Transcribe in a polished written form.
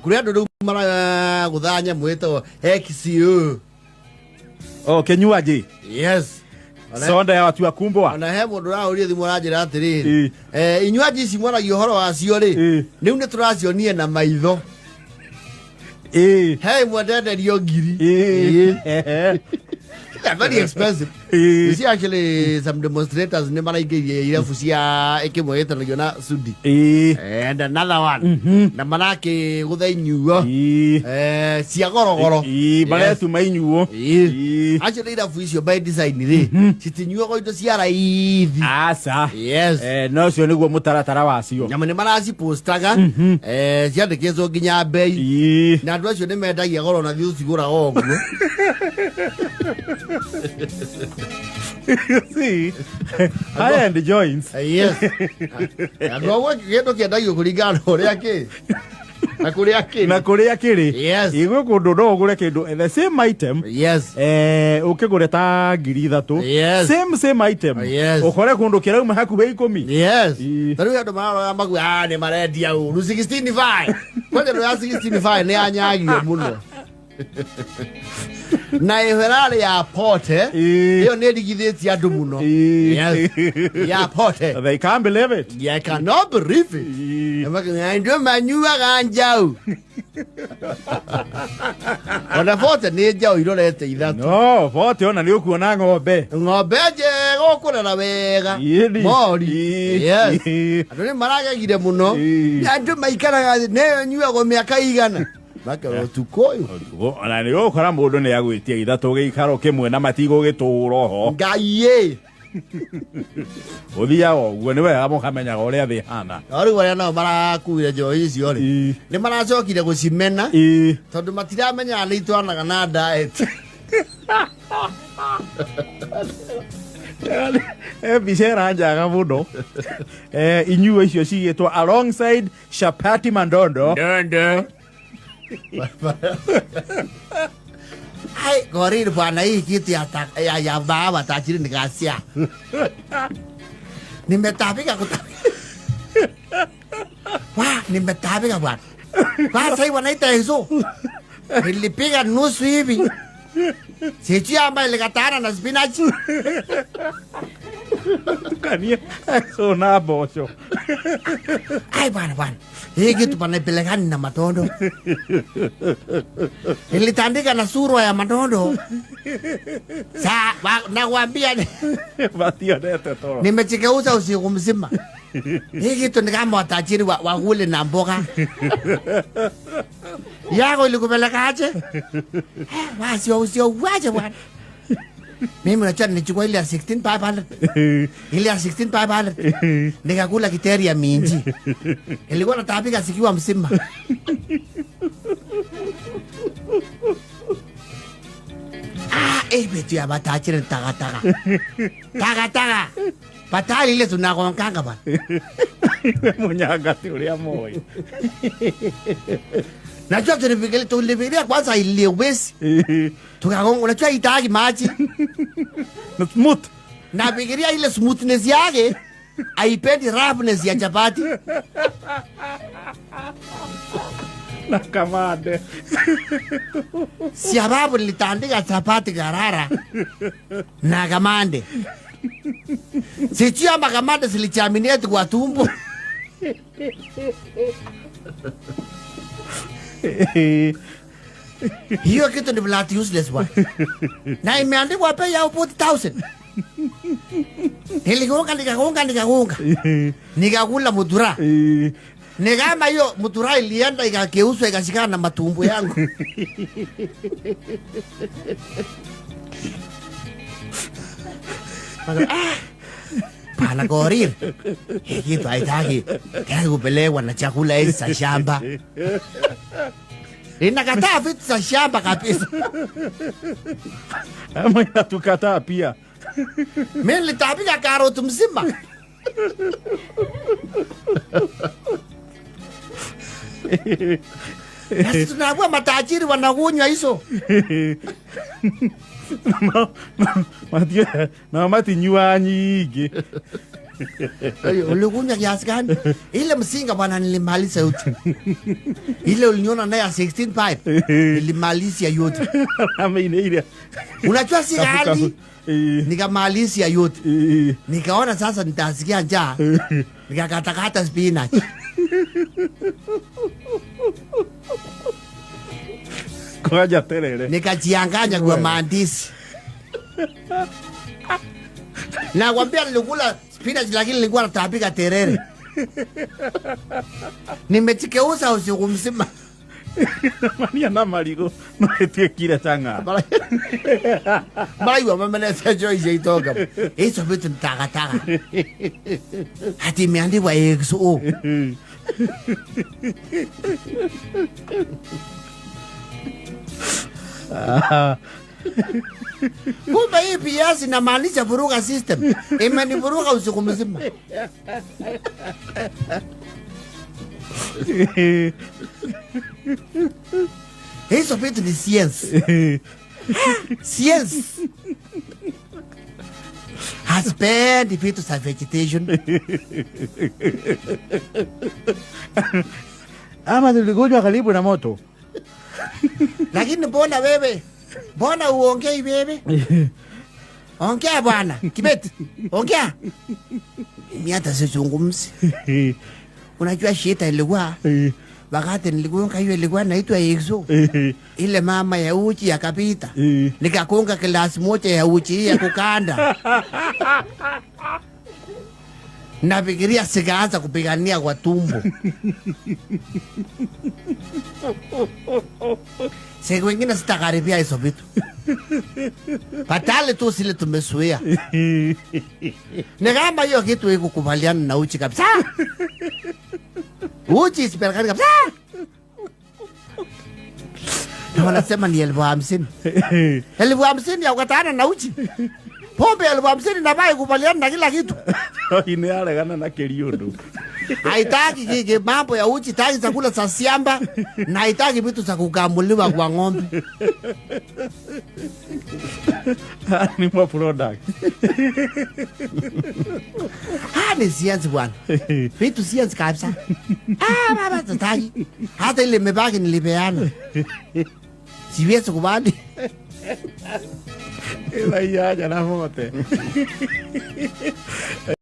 Kũrĩ andũ rĩu maragũtha nyamũ ĩtagwo XU. Oh, kinywaji. Yes. Soda ya watu wakumbwa. Ona he mũndũ ũraũria thimũ aranjĩra atĩrĩrĩ, inywaji ici mwaragia ũhoro wacio rĩ, rĩu nĩ tũracionie na maitho. He ĩmwe ndenderio ngiri. They're very expensive. You see, actually some demonstrators nĩ maraingĩirie irabu cia ĩkĩmwe gĩtanagio na Sudi and another one, na marakĩgũtha inyuo cia gorogoro. Maretuma inyuo. Actually irabu icio by design rĩ, citinyuagwo indo cia raithi. Aca. Yes. No ũcio nĩguo mũtaratara wacio. Nyamũ nĩ maracipostaga, ciandĩkĩtwo nginya bei, na andũ acio nĩ mendagia goro na thiĩ ũcigũraga ũguo. You see, high end joints. Yes, andũ amwe kĩndũ kĩendagio kũringana na ũrĩa kĩ na kũrĩa kĩrĩ. Na kũrĩa kĩrĩ. Yes. Igwe kũndũ no ũgũre kĩndũ the same item, ũkĩgũre ta 3000. Same item. Ũkore kũndũ kĩrauma hakuhĩ 10. Ta rĩu andũ mararora magu nĩ marendia ũru 16.5, kwanja ndũ ya 16.5 nĩ yanyagirio mũno na ĩho ĩrarĩ ya pote. Ĩyo nĩ ĩrigithĩtie andũ mũno. Yes, ya pote. They can't believe it. Yeah, I cannot believe it. Andũ manyuaga njau, ona bote nĩ njaũ irorete ithatũ. No bote ona nĩ ũkuona ng'ombe. Ng'ombe njega ũkũrera wega. Ĩni. Mori. Yes. Andũ nĩ maragegire mũno. Andũ maikaraga thĩ nĩyo nyuagwo mĩaka igana makera ũtukũ ũyũ. Ona nĩ ũgũkora mũndũ nĩ agwĩtia ithatũ gĩikaro kĩmwe na matigũgĩtũra ho. Ngai ĩ. Ũthiaga ũguo, nĩ wega mũkamenyaga ũrĩa thĩ hana. No rĩu arĩa nao marakuire njohi icio rĩ, nĩ maracokire gũcimena, tondũ matiramenyaga nĩ itwaranaga na diet. Mbica ĩranjaga mũno. Inyuo icio cigĩtwo alongside chapati mandondo. Ndondo. Ai, goriri bwana, hii kitu ya baba tajiri ni ghasia. Nimetabika kutabika. Wa, nimetabika bwana. Sasa hii wanaita hizo. Nilipiga nusu hivi. Sijui ama ilikatana na spinach. Tukania so na mboco. Ai bwana bwana. Hii kitu panaipelekani na matondo. Nilitandika na surwa ya matondo. Sa, nakwambia mationete toro. Nimechikeuza usiku mzima. Hii kitu ni kama watajiri wakule na mboga. Yako ilikupeleka aje? Wasio usio waje bwana. Mimi unajua nilichukua ile ya 16,500. Ile ya 16,500. Nikakula kiteri ya minji. Nilikuwa natapika sikiwa mzima. Ah, vitu ya matajiri ni takataka. Takataka. Batali ile tunagonkanga bwana. Munyanga ti ũrĩa moĩ. Najua tulifikiria kwanza iliwezi. Tukagonga, unajua itaki maji. Na smooth. Nafikiria ile smoothness yake haipendi roughness ya chapati. Na kamande. Sababu nilitandika chapati karara na kamande. Sijui ama kamande zilichaminate kwa tumbo. Hiyo kitu ni bloody useless bwana. Na imeandikwa bei ya 40,000. Niligonga, nikagonga, nikagonga. Nikakula mutura. Ni kama hiyo mutura ilienda ikageuzwa ikashikana na matumbo yangu. Ah, pana korir. Hii kitu haitaki. Hataki kupelekwa na chakula hizi za shamba. Inakataa vitu za shamba kabisa. Ama inatukataa pia. Mimi nilitapika karoti mzima. Sasa tunaambiwa matajiri wanakunywa hizo. Nao matinyuaga nyingĩ. Ulikunywa kiasi gani? Ile msinga bwana nilimaliza yote. Ile uliniona naye ya 16 pipe. Nilimalizia yote. Unajua si ghali. Nikamalizia yote. Nikaona sasa nitasikia njaa. Nikakatakata spinach. Kwaja terere. Nikajianganya kwa maandishi. Na kwambia nilikula spinach lakini nilikuwa natapika terere. Nimechikeuza usiku mzima. Mania na marigo no etiekire changa. Maiwa mama na sejo itoka. Hizo vitu ni takataka. Hati imeandikwa XO. Kumbe hii PS inamaanisha vuruga system. Imenivuruga usiku mzima. Hizo vitu ni science. Science. Haspendi vitu za vegetation. Ama tulikunywa karibu na moto. Lakini mbona wewe? Mbona uongei wewe? Ongea bwana, Kibet. Ongea. Mimi hata sizungumzi. Unajua shida ilikuwa wakati nilikuwa hiyo ilikuwa naitwa XO. Ile mama ya uchi akapita. Nikakonga glasi moja ya uchi ya kukanda. Nafikiria sikaanza kupigania kwa tumbo. Siku wengine sitakaribia hizo vitu. Patale tu sile tumesuia. Ni kama hiyo kitu iko kubaliana na uchi kabisa. Uchi isipelekane kabisa. Na wanasema ni 50,000. 50,000 ya kukatana na uchi. Pombe 50,000 na bai kubaliana na kila kitu. Ine alegana na keriundu. Haitaki kiki mambo ya uchi, taki chakula cha siamba na haitaki vitu za kukamuliwa kwa ng'ombe. Ni mwa product. Ni science bwana. Vitu science kabisa. Baba tutaki. Hata ile mebaki nilipeana. Siwezi kubali. Ila ya na mote.